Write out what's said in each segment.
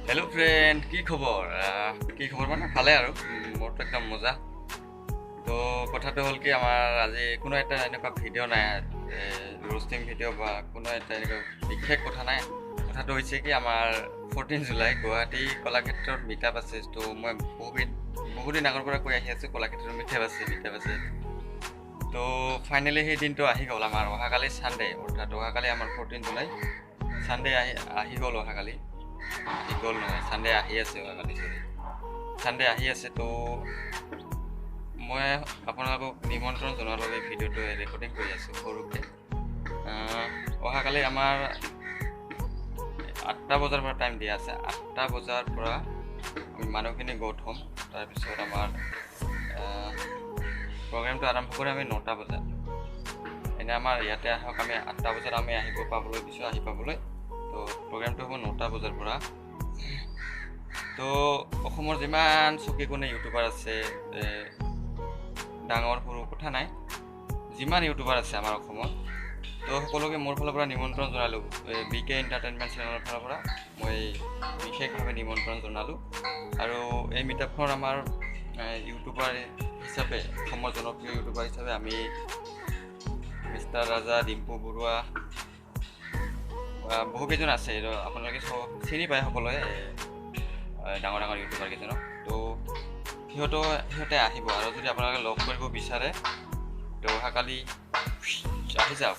Hello' friend, কি খবৰ? কি খবৰ মানে ভালে আৰু মোৰতো একদম মজা। তো কথাটো হ'ল কি, আমাৰ আজি কোনো এটা এনেকুৱা ভিডিঅ' নাই, ৰোষ্টিং ভিডিঅ' বা কোনো এটা এনেকুৱা বিশেষ কথা নাই। কথাটো হৈছে কি, আমাৰ 14 জুলাই গুৱাহাটী কলাক্ষেত্ৰত মিটআপ আছে। তো মই বহুদিন আগৰ পৰা কৈ আহি আছোঁ কলাক্ষেত্ৰত মিটআপ আছে, মিটআপ আছে। তো ফাইনেলি সেই দিনটো আহি গ'ল আমাৰ, অহাকালি ছানডে, অৰ্থাৎ অহাকালি আমাৰ 14 জুলাই ছানডে আহি গ'ল। অহাকালি আহি গ'ল নহয়, ছানডে আহি আছে, অহাকালি চৰি ছানডে আহি আছে। তো মই আপোনালোকক নিমন্ত্ৰণ জনোৱাৰ বাবে ভিডিঅ'টো ৰেকৰ্ডিং কৰি আছোঁ সৰুকৈ। অহাকালি আমাৰ 8টা বজাৰ পৰা টাইম দিয়া আছে, 8টা বজাৰ পৰা আমি মানুহখিনি গোট হ'ম। তাৰপিছত আমাৰ প্ৰগ্ৰেমটো আৰম্ভ কৰি আমি 9টা বজাত, এনে আমাৰ ইয়াতে আহক, আমি 8টা বজাত আমি আহিব পাবলৈ দিছোঁ, আহি পাবলৈ। তো প্ৰগ্ৰেমটো হ'ব 9টা বজাৰ পৰা। তো অসমৰ যিমান চুকে কোণে ইউটিউবাৰ আছে, ডাঙৰ সৰু কথা নাই, যিমান ইউটিউবাৰ আছে আমাৰ অসমত, তো সকলোকে মোৰ ফালৰ পৰা নিমন্ত্ৰণ জনালোঁ। বি কে এণ্টাৰটেইনমেণ্ট চেনেলৰ ফালৰ পৰা মই বিশেষভাৱে নিমন্ত্ৰণ জনালোঁ। আৰু এই মিটআপখন আমাৰ ইউটিউবাৰ হিচাপে, অসমৰ জনপ্ৰিয় ইউটিউবাৰ হিচাপে আমি মিষ্টাৰ ৰাজা, ডিম্পু বৰুৱা, বহুকেইজন আছে, আপোনালোকে চিনি পায় সকলোৱে ডাঙৰ ডাঙৰ ইউটিউবাৰ কেইজনক। তো সিহঁতে আহিব, আৰু যদি আপোনালোকে লগ কৰিব বিচাৰে তো অহাকালি আহি যাওক,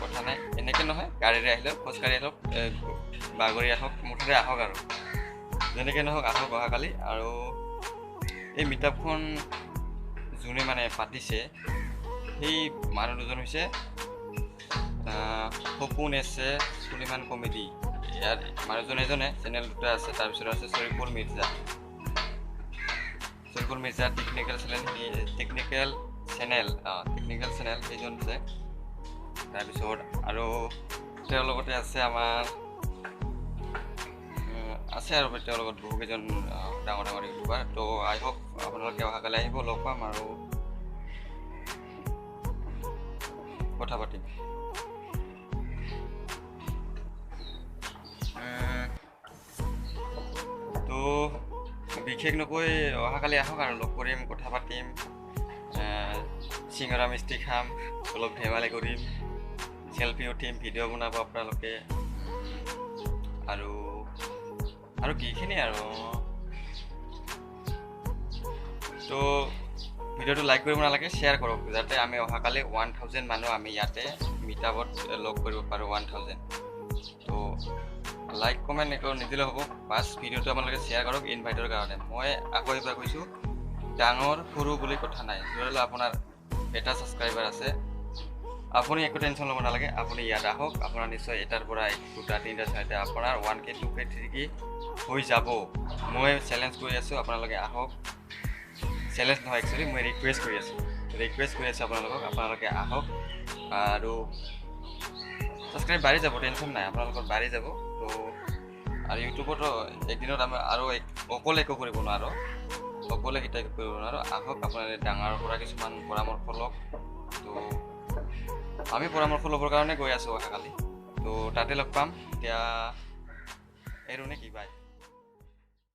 কথা নাই। এনেকৈ নহয়, গাড়ীৰে আহিলেও, খোজকাঢ়ি আহক, বাগৰি আহক, মুঠতে আহক আৰু যেনেকৈ নহওক আহক অহাকালি। আৰু এই মিটআপখন যোনে মানে পাতিছে সেই মানুহ দুজন হৈছে সপোন এছে চুলিমান কমেডি, ইয়াৰ মানুহজন এজনে, চেনেল দুটা আছে। তাৰপিছত আছে Shariful Mirza, Shariful Mirza technical channel, technical channel, technical channel সেইজন আছে। তাৰপিছত আৰু তেওঁৰ লগতে আছে আমাৰ আছে আৰু তেওঁৰ লগত বহুকেইজন ডাঙৰ ডাঙৰ ইউটিউবাৰ। তো আই হোপ আপোনালোকে অহাকালি আহিব, লগ পাম আৰু কথা পাতিম। তো বিশেষ নকৈ অহাকালি আহক আৰু লগ কৰিম, কথা পাতিম, চিঙৰা মিষ্টি খাম, অলপ ধেমালি কৰিম, চেলফি উঠিম, ভিডিঅ' বনাব আপোনালোকে, আৰু আৰু কিখিনি আৰু। তো ভিডিঅ'টো লাইক কৰিব নালাগে, শ্বেয়াৰ কৰক, যাতে আমি অহাকালি 1000 মানুহ আমি ইয়াতে মিটআপত লগ কৰিব পাৰোঁ, 1000। তো লাইক কমেণ্ট একো নিদিলেও হ'ব, বাছ ভিডিঅ'টো আপোনালোকে শ্বেয়াৰ কৰক ইনভাইটৰ কাৰণে। মই আকৌ এবাৰ কৈছোঁ, ডাঙৰ সৰু বুলি কথা নাই। ধৰি লওক আপোনাৰ এটা ছাবস্ক্ৰাইবাৰ আছে, আপুনি একো টেনশ্যন ল'ব নালাগে, আপুনি ইয়াত আহক, আপোনাৰ নিশ্চয় এটাৰ পৰা 2টা 3টা 4টা আপোনাৰ 1K 2K 3K হৈ যাব। মই চেলেঞ্জ কৰি আছোঁ, আপোনালোকে আহক। চেলেঞ্জ নহয়, একচুৱেলি মই ৰিকুৱেষ্ট কৰি আছোঁ, ৰিকুৱেষ্ট কৰি আছোঁ আপোনালোকক, আপোনালোকে আহক আৰু ছাবস্ক্ৰাইব বাঢ়ি যাব, টেনশ্যন নাই, আপোনালোকৰ বাঢ়ি যাব। তো আৰু ইউটিউবতো একদিনত আমি আৰু অকলে একো কৰিব নোৱাৰোঁ, অকলে কেতিয়া একো কৰিব নোৱাৰোঁ। আহক, আপোনালোকে ডাঙৰৰ পৰা কিছুমান পৰামৰ্শ লওক। তো আমি পৰামৰ্শ ল'বৰ কাৰণে গৈ আছোঁ অহাকালি, তো তাতে লগ পাম। এতিয়া এৰো নে কি, বাই।